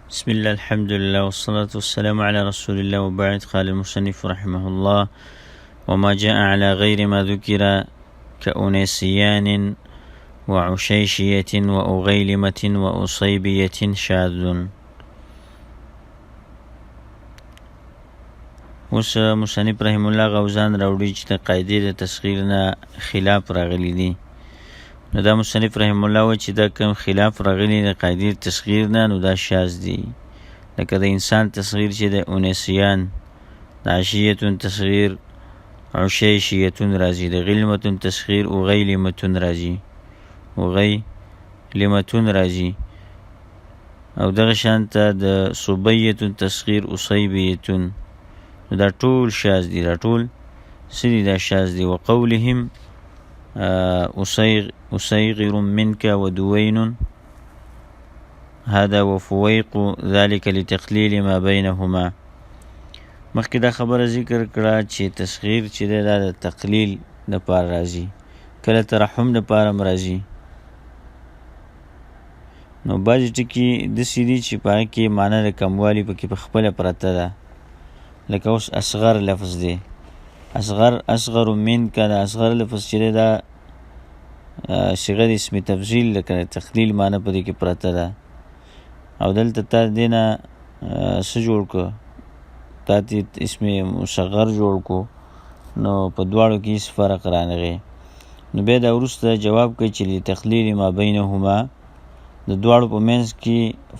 بسم الله، الحمد لله، والصلاة والسلام على رسول الله، وبعد. قال المصنف رحمه الله: وما جاء على غير ما ذكر كأنيسيان وعشيشية وأغيلمة وأصيبية شاذ. اوس مصنف رحم الله غوزان راوړي چې د قاعدې د تصغیر نه خلاف راغلي دي. نو دا مصنف رحم الله وایي چې دا کوم خلاف راغلي د قاعدې تصغیر نه، نو دا شاذ دي، لکه د انسان تصغیر چې د انسیان، د عشیتون تصغیر عشیشیتون راځي، د غلمتون تصغیر او غیلمتون راځي، او غیلمتون راځي، او دغه شانته د صبیتون تصغیر اصیبیتون. نو دا ټول شاذ دي. دا ټول څه دي؟ دا شاذ دي. وقولهم أصيغر منك ودوين هذا وفويق ذلك لتقليل ما بينهما. مخکې دا خبره ذکر کړه چې تصغیر چې دی دا د تقلیل دپاره راځي، کله ترحم دپاره هم راځي. نو بعضې ټکي داسې دي چې په هغې کې معنا د کموالي پکې په خپله پرته ده، لکه اوس اصغر لفظ دی، اصغر، اصغر منک، دا اصغر لفظ چې دی دا صیغه د اسم تفضیل، لکه تقلیل معنا په دې کې پرته ده. او دلته تا دې نه څه جوړ کړ؟ تا ترې اسم مصغر جوړ کړو، نو په دواړو کې هېڅ فرق رانغی. نو بیا دا وروسته جواب کوي چې لتقلیل ما بینهما، د دواړو په منځ کې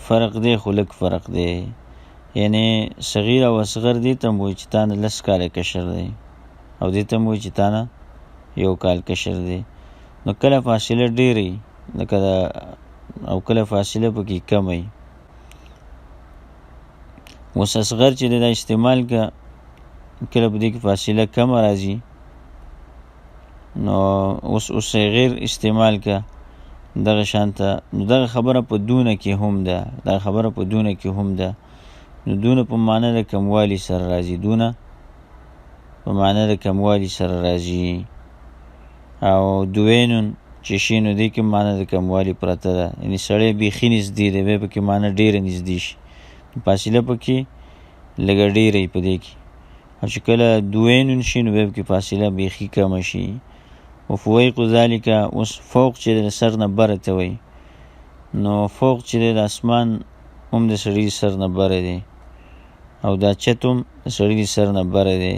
فرق دی، خو لږ فرق دی. یعنی صغیر او اصغر دې ته هم وایي چې تا نه 10 کاله کشر دی، او دې ته هم وایي چې تا نه یو کال کشر دی. نو کله فاصله ډېره وي لکه دا، او کله فاصله پکې کمه وي. اوس اصغر چې دی دا استعمال که کله په دې کې فاصله کمه راځي، نو اوس صغیر استعمال که دغه شانته. نو دغه خبره په دونه کې هم ده، دغه خبره په دونه کې هم ده. نو دونه په معنا د کموالي سره راځي، دونه په معنا د کموالي سره راځي. او دوینون چې شي نو دې کې معنا د کموالي پرته ده، یعنې سړی بیخي نږدې دی، بیا پکې معنا ډېره نږدې شي، فاصله پکې لږه ډېره وي په دې کې. او چې کله دوینون شي نو بیا پکې فاصله بیخي کمه شي. وفویق ذلک، اوس فوق چې د سر نه بره ته وایي، نو فوق چې دی د اسمان هم د سړي سر نه بره دی، او دا چت هم د سړي سر نه بره دی.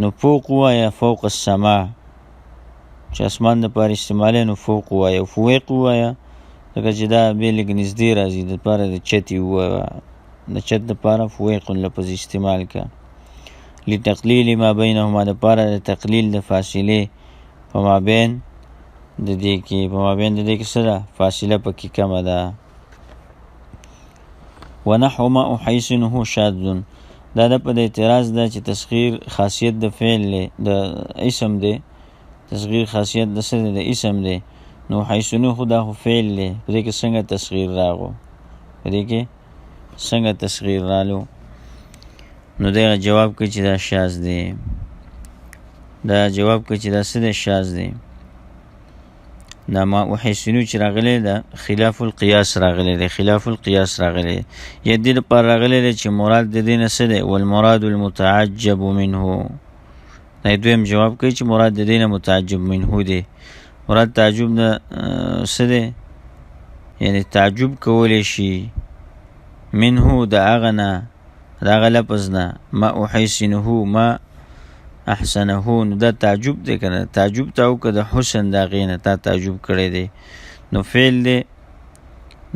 نو فوق ووایه، فوق السما چې اسمان دپاره استعمالوي نو فوق ووایه، او فویق ووایه ځکه چې دا بیا لږ نږدې راځي دپاره د چت یې ووایه، د چت دپاره فویق لفظ استعمال که. لتقلیل ما بینهما، دپاره د تقلیل د فاصلې په مابین د دې کې، په مابین د دې کې څه ده؟ فاصله پکې کمه ده. ونحو ما احیسنه شاذ، دا د په د اعتراض ده چې تصغیر خاصیت د فعل دی، د اسم دی، تصغیر خاصیت د څه دی؟ د اسم دی. نو حیثنه خو دا خو فعل دی، په دې کې څنګه تصغیر راغو؟ په دې کې څنګه تصغیر رالو؟ نو دغه جواب کوي چې دا شاذ دی، دا جواب کوي چې دا څه دی؟ شاذ دی. دا ما احسنو چې راغلی ده خلاف القیاس راغلی دی، خلاف القیاس راغلی دی، یا دې لپاره راغلی دی چې مراد د دې نه څه دی؟ والمراد المتعجب منه. دا دویم جواب کوي چې مراد د دې نه متعجب منه دی. مراد تعجب نه څه دی؟ یعنی تعجب کولی شي منه د هغه نه، د هغه لفظ نه، ما احسنه ما احسنه، نو دا تعجب دی که نه؟ تعجب تا وکړه د حسن د هغې نه، تا تعجب کړی دی، نو فعل دی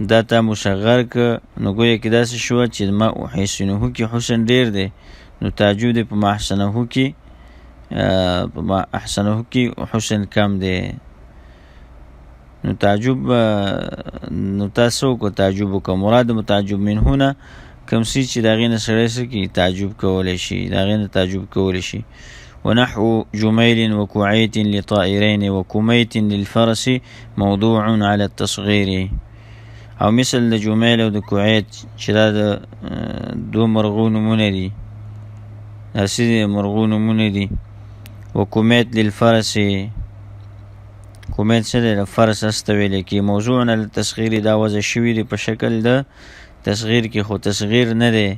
دا تا مصغر که، نو ګویا کې داسې شوه چې ما احسنه کې حسن ډېر دی، نو تعجب دی په ما احسنه کې، په ما احسنه کې حسن کم دی. نو تعجب، نو تاسو کو تعجب وکړه، مراد متعجب منه نه کوم څه چې د هغې نه سړی څه کړي؟ تعجب کولی شي، د هغې نه تعجب کولی شي. ونحو جميل وكعيت لطائرين وكميت للفرس موضوع على التصغير. او مثل د جميل او د كعيت چې دا د دوو مرغو نومونه دي، دا څه دي؟ مرغو نومونه دي. وكميت للفرس، کومیت څه دی؟ د فرس اس ته ویل کېږي. موضوع نه تصغیر، دا وضع شوي دي په شکل د تصغیر کې، خو تصغیر نه دی.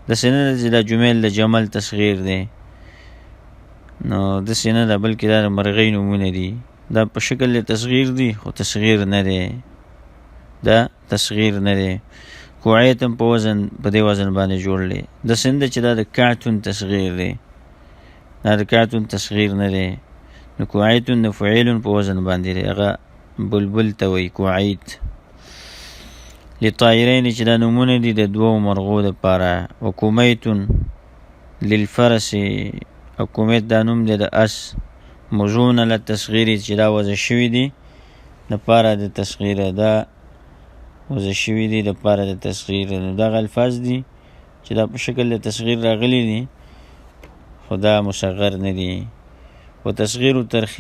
داسې نه ده چې دا جمیل د جمل تصغیر دی، نو داسې نه ده، بلکې دا د مرغۍ نومونه دي. دا په شکل د تصغیر دي خو تصغیر نه دی، دا تصغیر نه دی. کوعیت هم په وزن، په دې وزن باندې جوړ دی. داسې نه ده چې دا د کعتون تصغیر دی، دا د کعتون تصغیر نه دی. نو کوعیتون د فعیلون په وزن باندې دی، هغه بلبل ته وایي کوعیت. لطائرین چې دا نومونه دي د دوو مرغو دپاره. و کومیتون للفرس، او کومیت دا نوم دی د اس. موضوعونه له تصغیر چې دا وضع شوي دي دپاره د تصغیر، دا وضع شوي دي دپاره د تصغیر. نو دغه الفاظ دي چې دا په شکل د تصغیر راغلي دي، خو دا مصغر نه دي. و تصغیر ترخیم